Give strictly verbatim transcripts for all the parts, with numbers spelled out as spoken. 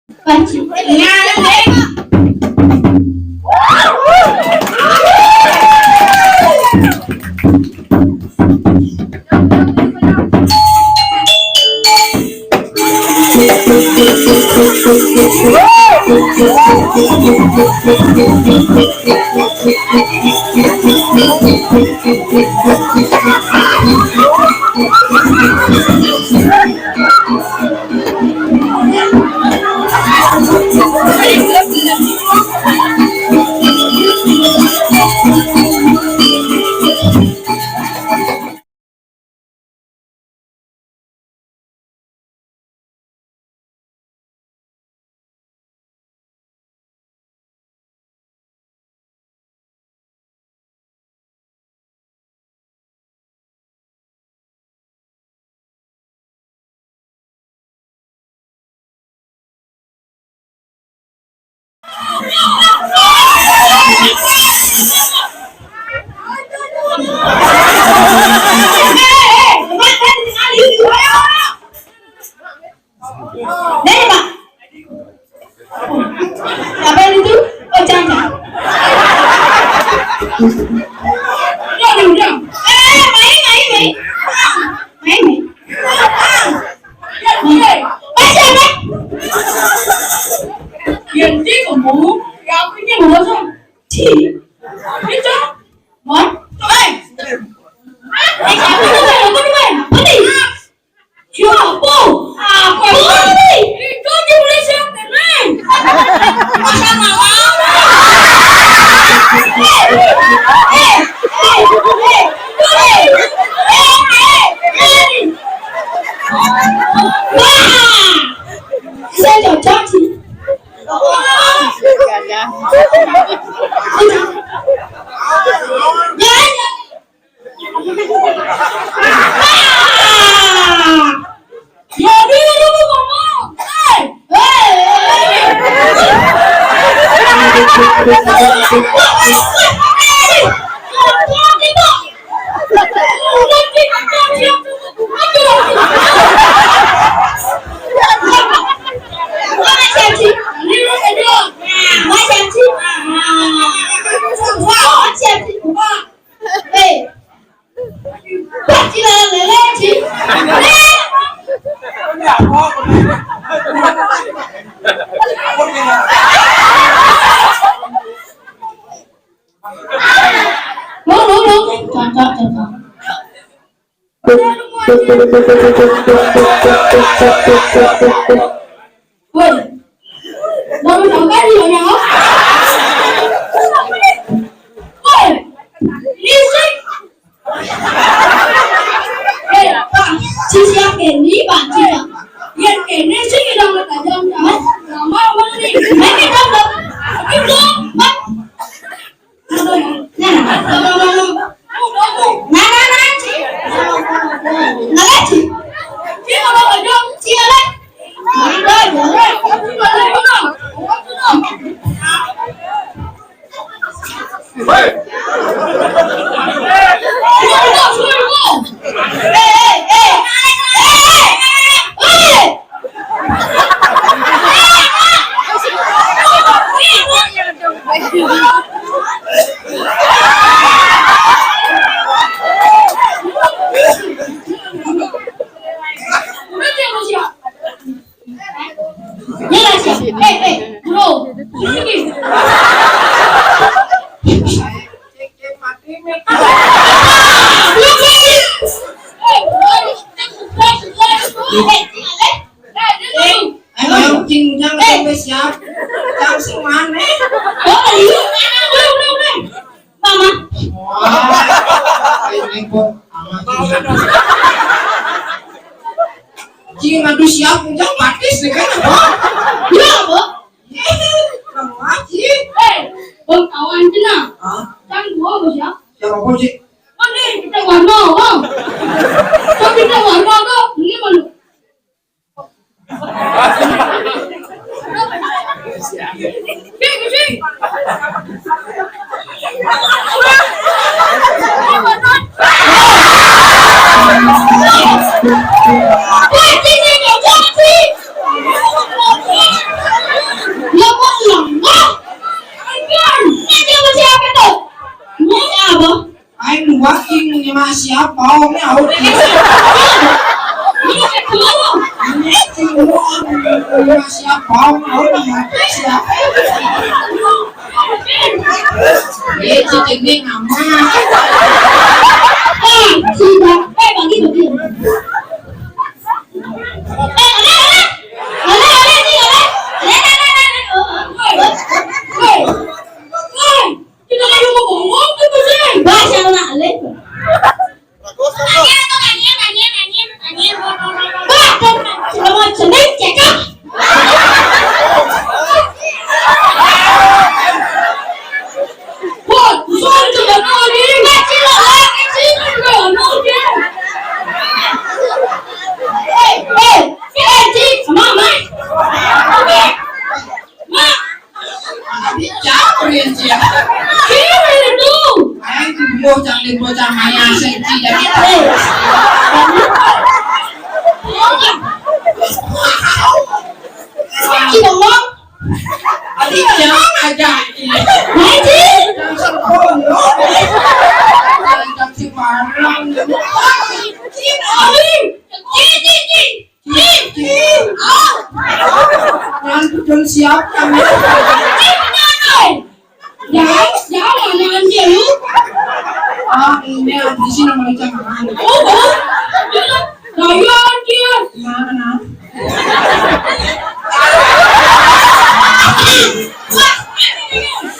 Panci. Dari, Pak. Apa itu? Oh, jangan. Udah, udah, udah. Eh, main, main, main. Main, main. Main. Main siapa? Yang di kamu, yang punya mau masuk. Di. Itu. Mon. Main. Ah, eh, siapa tuh, main? Apa tuh, main? Apa nih? Siapa? Apa? Apa nih? Itu di Malaysia, main. Masa malam. Eh, eh, eh, eh, eh, eh, eh. Wah. Saya cocok sih. Woi, baru sampai di mana? Woi, listrik. Eh, Pak, sisi yang ini, Pak, sisi. Yang ini sih udah mau tajam, Pak. Lama banget nih. Ini kan, Pak. Itu, Pak. Iya, siap. Eh, eh, bro. Sini. Eh, eh, eh. Ayo, cing, jangan sampai siap. Cang sing mana? Oh, iya. Udah, udah, udah. Mama. Wah, ayo, ayo, ayo. Cing, aduh, siap, cang patis nih kan. Iya, Bu. Iya, Bang Haji. Eh, Bang, kawan cenah. Hah? Cang gua, Bos, ya. Siapa, Bos, sih? Mana kita warna, Bang? Kita warna, Bang. Ini mana? Ini aku. Ini aku. Ini aku. Siapa? Mau siapa? Eh, cicing ni nama. Eh, sudah. Eh, bagi, bagi. Eh, ada, ada. Ada, ada, ni, ada. Ada, ada, ada, ada. Oh, oh. Hei, hei. Hei, kita lagi mau ngomong tu, Cing. Bah, siapa nak, Alif? Tanya tu, tanya, tanya, tanya, tanya. Bah, tu, sudah mau cenik, cekak. Wah, sorry, cekak kau ni. Kecil lah, kecil lah, no, no, dia. Eh, eh, eh, cik, sama, sama. Mak. Mak. Siapa dia, cik? Siapa itu? Ai, ku bocah ni, bocah maya sing ci jadi. Ci bengong. Adi jangan aja. Hai, ci. Jangan sembrono. Jangan ci barang. Ci, ci, ci. Yang betul siap kami. Jangan, jangan, jangan dia lu. Ah, ini di sini mau jangan. Oh, oh. Jangan dia. Mana?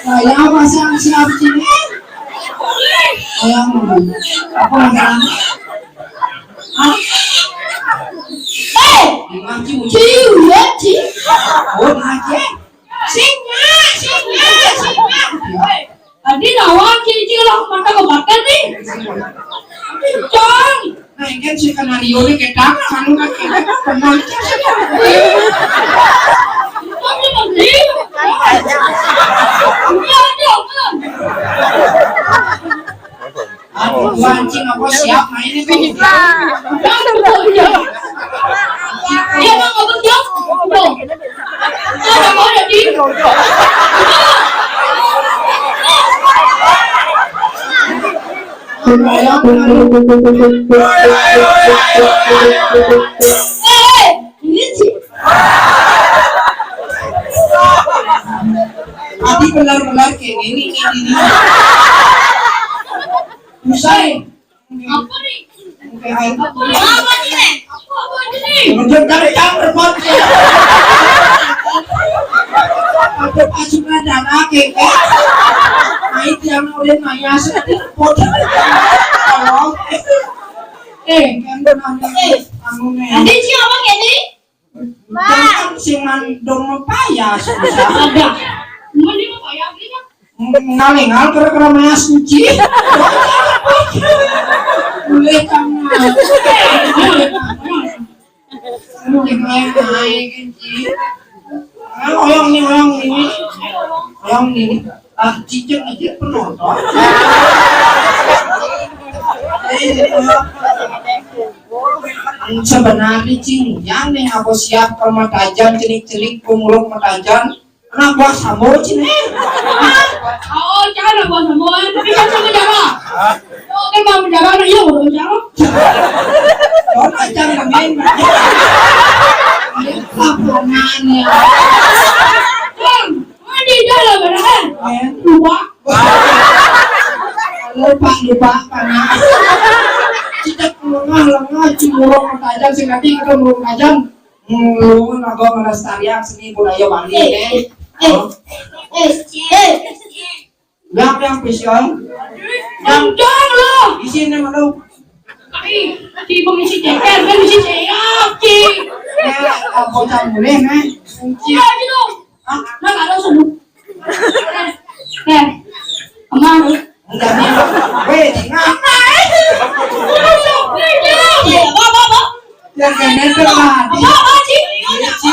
Saya apa siap-siap sini? Saya mau. Apa lagi? Hah? Eh, ciu ya, ci. Oh, lagi. Singa, singa, singa. Tadi lawan cici lah mata ke badan ni. Cang. Nah, kan skenario ni kita malu kan kita penonton. Tapi nanti. Iya, iya, iya. Aduh, gua anjing, aku siap main itu. Dia mau ngomong dia. Tuh. Ada mau ada di. Eh, ini sih. Tadi benar-benar kayak gini, ini. Usai. Apa nih? Apa nih? Apa nih? Apa nih? Menunjukkan yang berpotret. Ada pasukan dan akeh, eh. Nah, itu yang udah nanya, saya tidak potret. Kalau, eh, kan pernah, eh, anu nih. Ada siapa kayak ini? Jangan sing mandong mepaya, susah. Ada. Mending mepaya gitu. Ngalingal kira-kira maya suci. Boleh kan? Aduh, yang lain-lain, Ci. Ah, oyong nih, oyong nih. Oyong nih. Ah, cicing aja penonton. Sebenarnya, Cing, yang nih aku siap ke matajan, celik-celik, punguruk matajan. Anak buah sambo, Cing, eh. Oh, jangan anak buah sambo, eh. Tapi kan sama jaga. Oh, kan mau menjaga anak, iya, udah menjaga. Kau aja main. Laporan ya. Bang, mandi dalam, beneran. Eh. Lupa. Lupa, lupa, karena cicak lengah, lengah, cemurung tajam, sing nanti kita murung tajam. Ngulungan lagu melestarian seni budaya Bali, eh, eh. Eh, eh, eh, eh. Yang, yang spesial. Yang dong lo. Di sini malu. Ih, di pengisi ceker, kan isi ceker, Ci. Ya, bocah mulai, meh. Kunci. Ya, gitu. Hah? Nah, nggak ada sulu. Eh, eh, emang. Enggak nih. Weh, dengar. Apa, apa, apa? Yang kena terlatih. Apa, apa, Ci? Iya, Ci.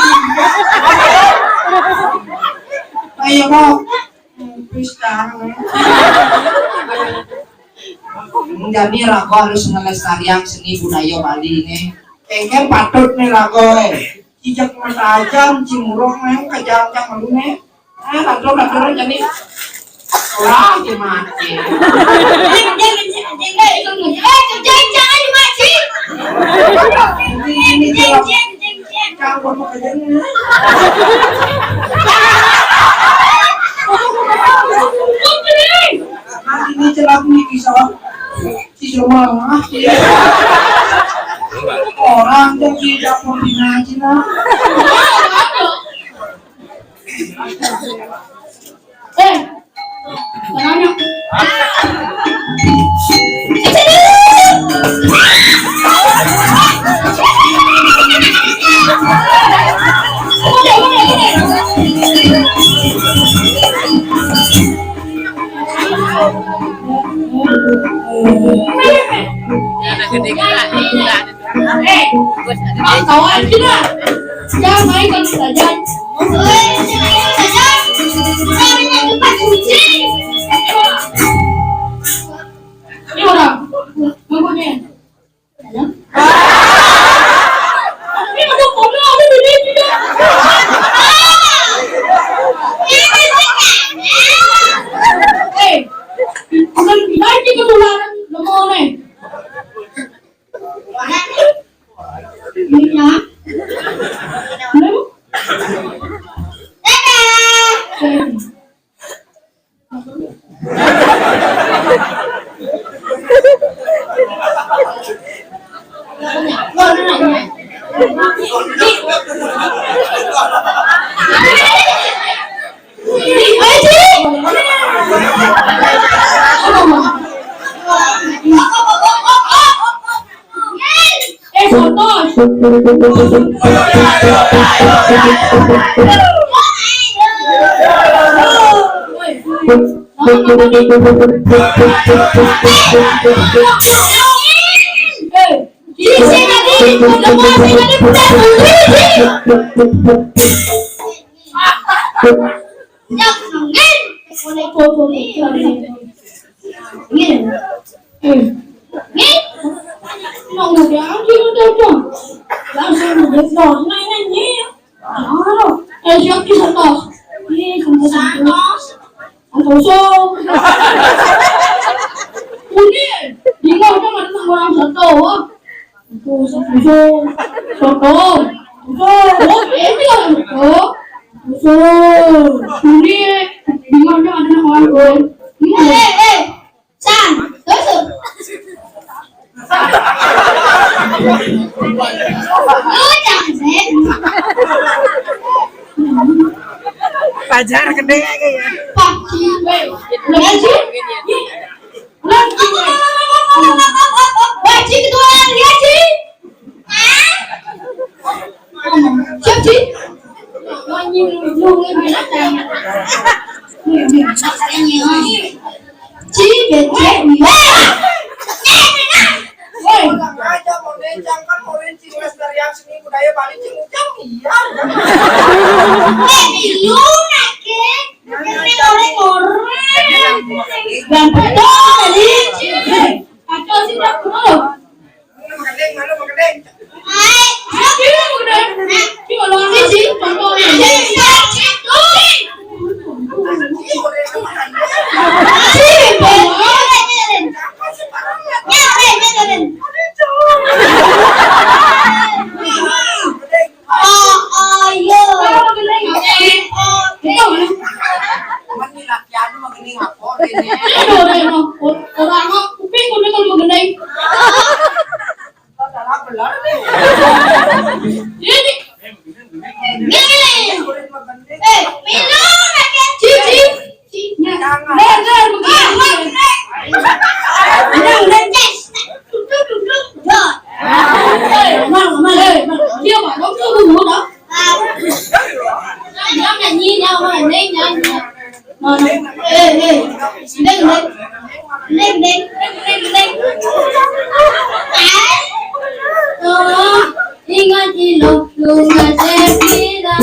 Ayo, Bang. Wis, Kang. Enggak nih, lagu harus melestarikan seni budaya Bali ini. Engke patut nih lagu, eh. Cicak mata aja, cimurung, eh, kejam-kejam lu nih. Eh, lagu, lagu aja nih. Wah, dia mati. Jeng, jeng, jeng, jeng, eh, jeng, jeng, eh, jeng, jeng, jeng. Ini, ini celap. Campur pakai jengnya. Ini celap nih kisah. Si semua. Orang jadi campur di ngaji lah. Eh, tangannya. Anak gede kan? Eh, tahu aja lah. Ya, baik kalau saja. Ini orang. Mangkuknya. Ini ada kono, ada di sini juga. Eh, bukan lagi ketularan, lemah nih. Ini ya. Belum? Eh, sotos. Eh, sini, sini, sini. Ini. Eh. Ini. Nang udah, udah, udah. Langsung udah, udah. Nah, ini, ini. Halo. Eh, siapa sih Santos? Ini Santos. Santos. Santos. Udah. Bingung, kan ada orang Santos. Santos, Santos. Santos. Santos. Oh, ini kan Santos. Santos. Ini. Bingung, kan ada orang Santos. Eh, eh. San, tutup. Lu jangan, Sen. Pajar gede kayak ya. Pak, Ci, weh. Lihat, Ci. Lihat, Ci. Wah, Ci, ketua, lihat, Ci. Siap, Ci. Manyung, manyung, manyung. Ci, becek, iya. Woi. Aja mau bencang kan, mau bencing lestarian seni budaya Bali, cing ujang, iya. Eh, milu, nake. Nake, orang-orang. Ganteng, tadi. Eh, kacau sih, udah, udah. Mana magending, mana magending? Hai, siapa yang magending? Nah, ini kalau orang sih, contohnya. Hai, hai, hai. Sini, Bang. Nyari, nyari. Oh, oh, iya. Cuman ini latihan mah gini ngapor ini. Aduh, aduh, aduh. Orang kuping udah kalau magending. Salah belar nih. Ini. Ini. Eh, minum aja. Cici. Jangan. Bener, bener. Udah, udah, Ces. Duduk, duduk. Jod. Eh, Mang, Mang, eh, Mang. Dia mah, kamu tuh dulu, dah. Dia nyanyi, dia mah, dia nyanyi. Mana? Eh, eh. Deng, deng. Deng, deng. Deng, deng. Oh, ingat ilo, lu masih bilang.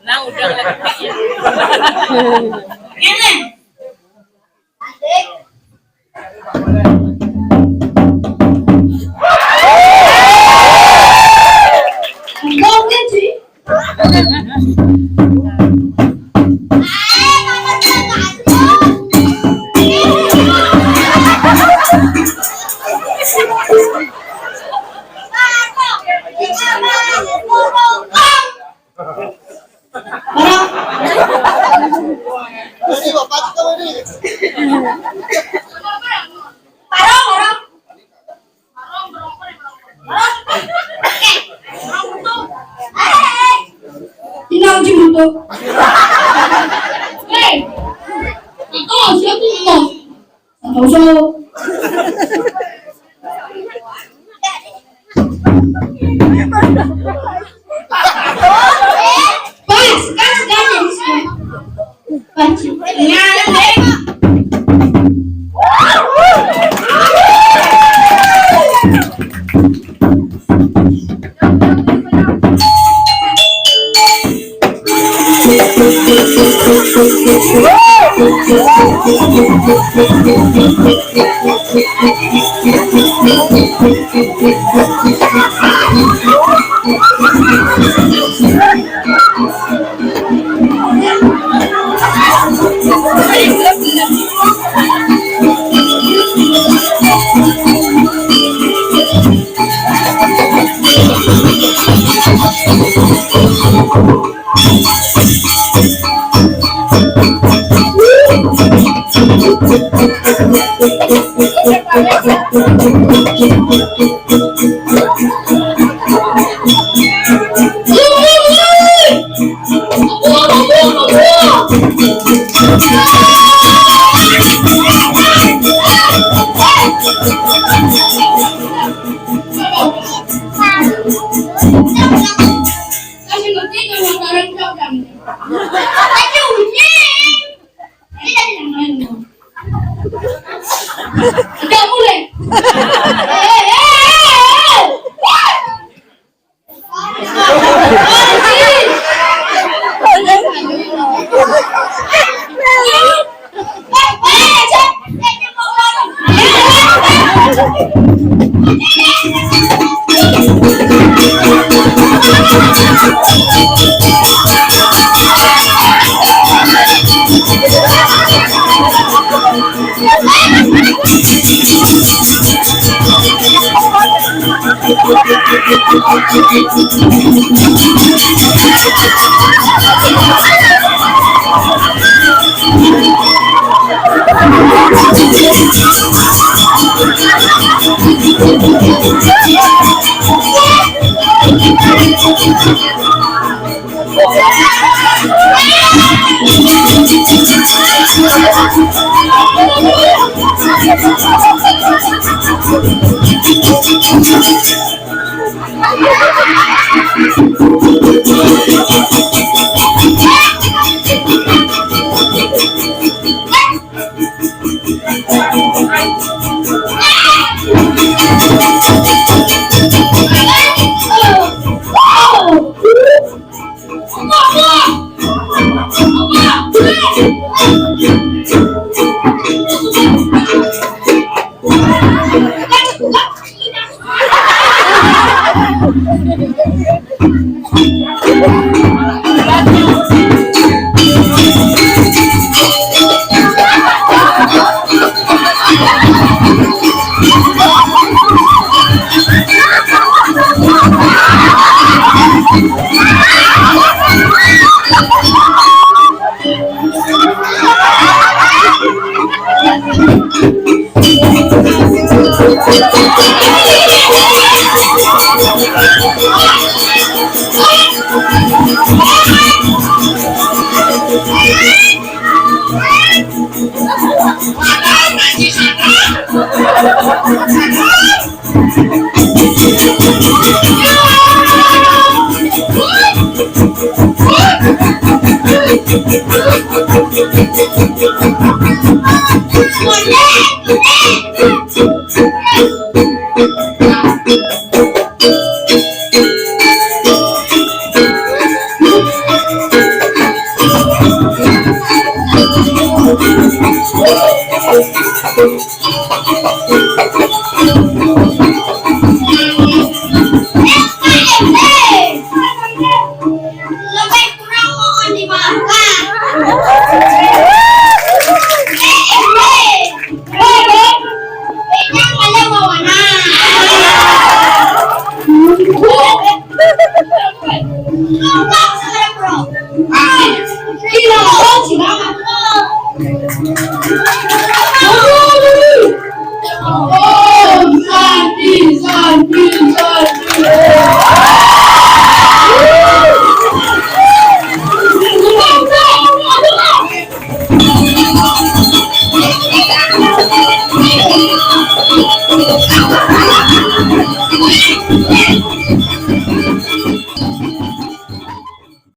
Nah, udah lagi. Gini. Gol kan, cuy? Orang. Ini bapak kita ini. Parong, orang. Tinggal di mutu. Hei, itu siapa itu? Atau so. Pas, pas, pas. Pas. Nah,